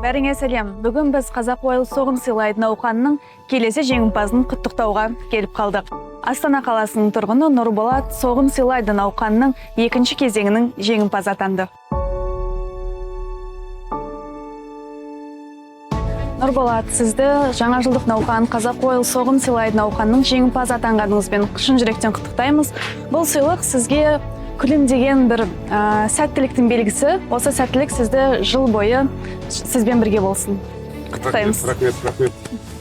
Бәріңе сәлем! Бүгін біз «Қазақ Ойл соғым сыйлайды» науқанының келесі жеңімпазын құттықтауға келіп қалдық. Астана қаласының тұрғыны Нұрболат «Соғым сыйлайды» науқанының екінші кезеңінің жеңімпазы атанды. Нұрболат, сізді жаңа жылдық науқан, «Қазақ Ойл соғым сыйлайды» науқанының жеңімпазы атанғаныңызбен шын жүректен құттықтаймыз. Бұл сыйлық сізге күлімдеген бір сәттіліктің белгісі. Осы сәттілік сізді жыл бойы сізбен бірге болсын. Құттықтаймыз. Рахмет, рахмет.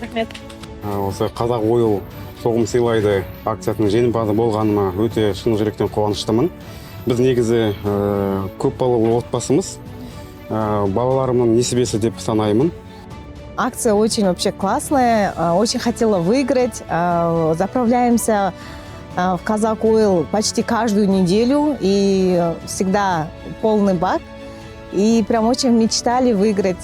Рахмет. Осы «Қазақ Ойл соғым сыйлайды» акциясының жеңімпазы болғаныма өте шын жүректен қуаныштымын. Біз негізі көп балалы отбасымыз. Балаларымның несібесі деп санаймын. Акция очень вообще классная, очень хотела выиграть. Заправляемся в Казак Ойл почти каждую неделю, и всегда полный бак. И прям очень мечтали выиграть.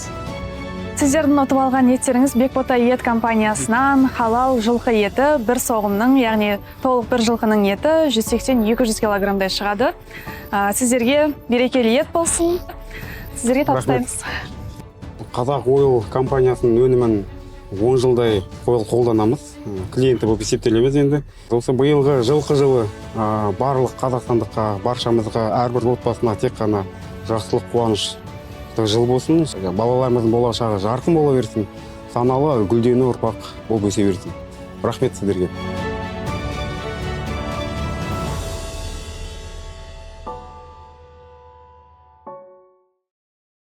Сіздердің ұтып алған еттеріңіз «Бекбота» ет компаниясынан халал жылқы еті. Бір соғымның, яғни толық бір жылқының еті 180-200 килограммдай шығады. Сіздерге берекелі ет болсын, сіздерге табыстаймыз. «Қазақ Ойл» компаниясының өнімін 10 жылдай қолданамыз. Клиенті болып есептелеміз енді. Осы биылғы жылқы жылы барлық қазақстандыққа, баршамызға, әрбір отбасына тек қана жақсылық, қуаныш жыл болсын. Балаларымыздың болашағы жарқын бола берсін, саналы, гүлдену ұрпақ болып өсе берсін. Рахмет сіздерге.